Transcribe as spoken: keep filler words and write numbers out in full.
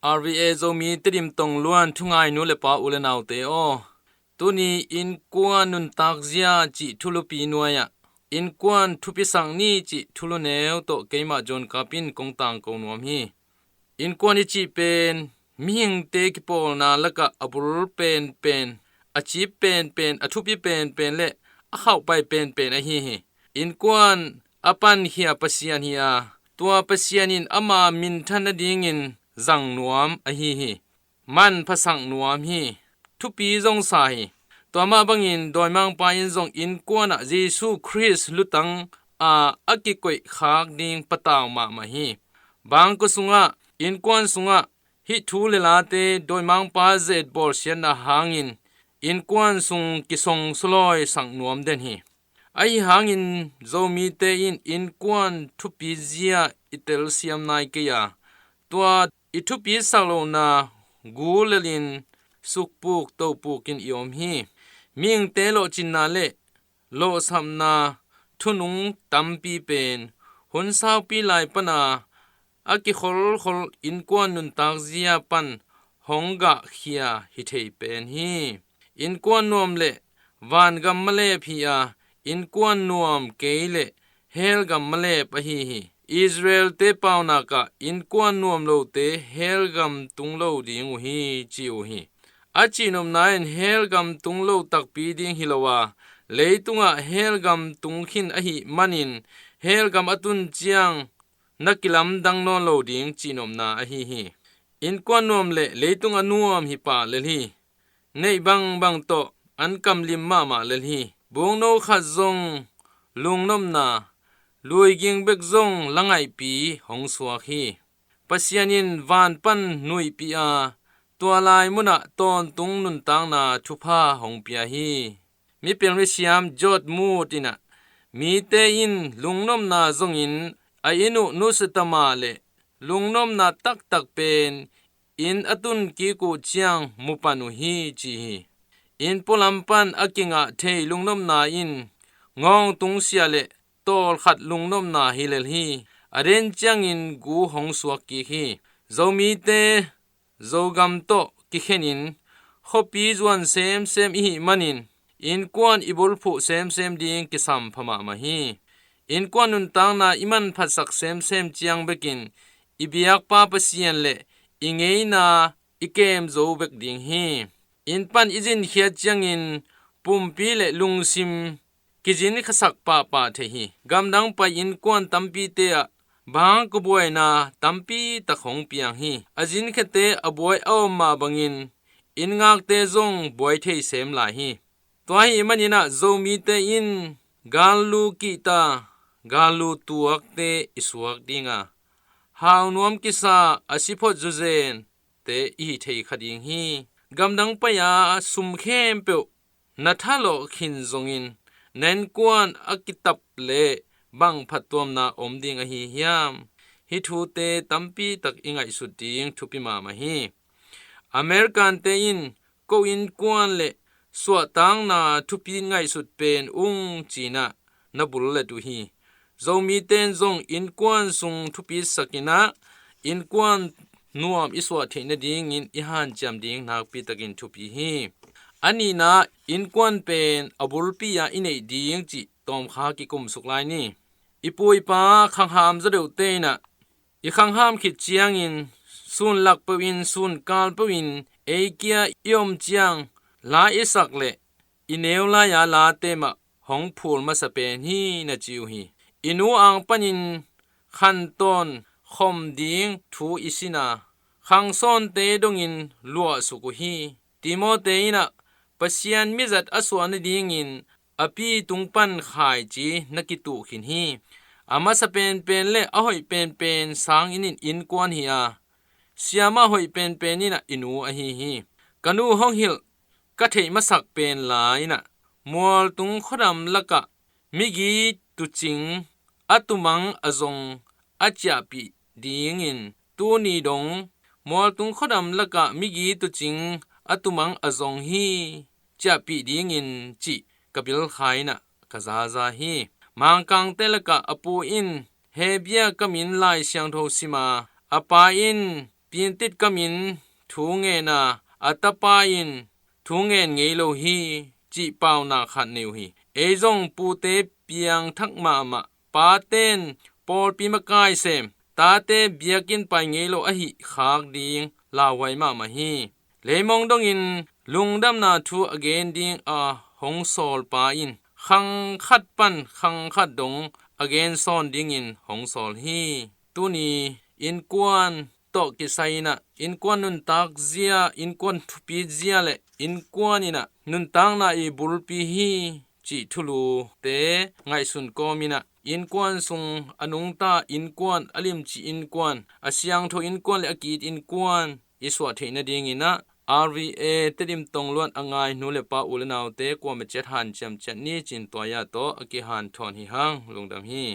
R V A Zomi Tedim Tongluan thungai nu le pa, u le naute aw. Tuni innkuan nuntakzia cih thulupi nuai-ah innkuan thupisak ni cih thulu neu tawh keimah John Kap in kong tangko nuam hi. Innkuan i cih pen mihingte kipawlna lakah a bul penpen, a cip penpen, a thupi penpen le a khauhpai penpen ahi hi. Innkuan a pankhia Pasian hi a, tua Pasian in ama minthan nadingin zang nuam ahi hi. Manphasak nuam hi. Thupi zong sa hi. Tua mah bangin dawimangpa in zong innkuan ah Jesu Khrist lutang a, a kikoih khak ding patau mahmah hi. Bangkua sungah, innkuan sungah hih thu le late dawimangpa zetbawl siatna hangin innkuan sung kisong sulawisak nuam den hi. Ahi hangin Zomite in innkuan thupizia i telsiam nai kei a, tua i thupisak lohna gu lelin sukpuk topukin i om hi. Mihingte lawhcinna le lawhsapna thunung tampi pen hun saupi lai pana a kikholkhol innkuan nuntakzia pan hong gahkhia hi thei pen hi. Innkuan nuam le vangam malep hi a, innkuan nuam kei le helgam malep ahi hi. Israel-te paunak ah innkuan nuam lote helgam tung lo ding uh hi, ci uh hi. A cihnopna in helgam tung lo takpi ding hi lo a, leitungah helgam tung khin ahih manin helgam a tun ciang na kilamdang nawn lo ding cihnopna ahi hi. Innkuan nuam le leitung a nuam hi pah lel hi. Neih bangbang tawh an kamlim mahmah lel hi. Bungno khat zong lungnopna, luiging bek zong la ngaihpi hong suak hi. Pasian in van pan nuihpih a, tua lai munah tawntung nuntakna thupha hong pia hi. Mipil misiam George Moody in ah, mite in lungnopna zongin a inn uh nusia ta mah le lungnopna taktak pen inn a tun kik uh ciang mu pan uh hi, ci hi. Inn pualam pan a kingah thei lungnopna in ngawng tungsia le tawlkhat lungnopna hi lel hi. A den ciangin gu hong suak kik hi. Zomite Zogam tawh kikhenin khuapi zuan semsem i hih manin innkuan i bulphuh semsem ding kisam pha mahmah hi. Innkuan nuntakna i manphatsak semsem ciang bekin i biakpa Pasian le i ngeina i kem zo bek ding hi. Inn pan i zinkhiat ciangin pumpi le lungsim kizinkhasak pahpah thei hi. Gamdang pai innkuan tampite ah bangkua buaina tampi tak hong piang hi. A zinkhiate a buai a om mah bangin inn ngakte zong buai thei sem lai hi. Tua ahih manin ah Zomite in gallu kihta, gallu tuakte i suak ding a, hau nuam kisa a siphot zuzente i hi thei kha ding hi. Gamdang pai-a sum khempeuh na thalawh khin zongin na innkuan a kitap le bang phattuamna om ding ahi hiam? Hih thute tampi tak i ngaihsut ding thupi mahmah hi. Americante in ko innkuan le suahtakna thupi ngaihsut pen ung ci-in ah na bullet uh hi. Zomite in zong innkuan sung thupisakin ah innkuan nuam i suah theih nadingin i hanciam ding nakpi takin thupi hi. A nihna, innkuan pen a bulpi-a i neih ding cih tawmkha kikumsuk lai ni. I pu i pa khangham zaw deuhte in ah i khangham khit ciangin sun lak peuhin, sun kal peuhin ei kia i om ciang la i sak le i neu lai-a late mah hong phul masa pen hi, na ci uh hi. I nu ang panin khantawn khom ding thu i sin a, khangsawnte dongin luahsuk uh hi. Timote in ah Pasian mizat a suah nadingin a pi tung pan khaici na kituh khin hi. A masa penpen le a hoih penpen sanginn in innkuan hi a, siamah hoih penpen in ah i nu ahi hi. Ka nu hong hilh ka theih masak pen la in ah mualtung khuadam lakah migi tucing a tumang a zong a ciahpih dingin tuni dong mualtung khuadam lakah migi tucing a tumang a zong hi, ciahpih dingin cih ka bilkha in ah ka zaza hi. Mangkangte lakah a pu in Hebia ka min Lai Siangtho sim a, a pa in piantit kamin thu ngen a, a tapa in thu ngen ngei lo hi cih paunak khat nei uh hi. Ei zong pute piangthak mahmah, paten pawlpi makai sem, tate biakinn pai ngei lo ahih khak ding lauhuai mahmah hi. Leimong dongin lungdamna thu a gen ding a hong sawlpa in khang khat pan khang khat dong a gen sawn dingin hong sawl hi. Tuni innkuan tawh kisai inah innkuan nuntak zia, innkuan thupit zia le innkuan inah nuntakna i bulpi hi cih thulute ngaihsun kawm inah innkuan sung a nungta innkuan, a limci innkuan, a siangtho innkuan le a ki-it innkuan i suah theih nadinginah R V A Tedim tongluan a ngai nu le pa u le naute kuama ciat hanciam ciat ni cin tuaya tawh a kihanthawn hi hang. Lungdam hi.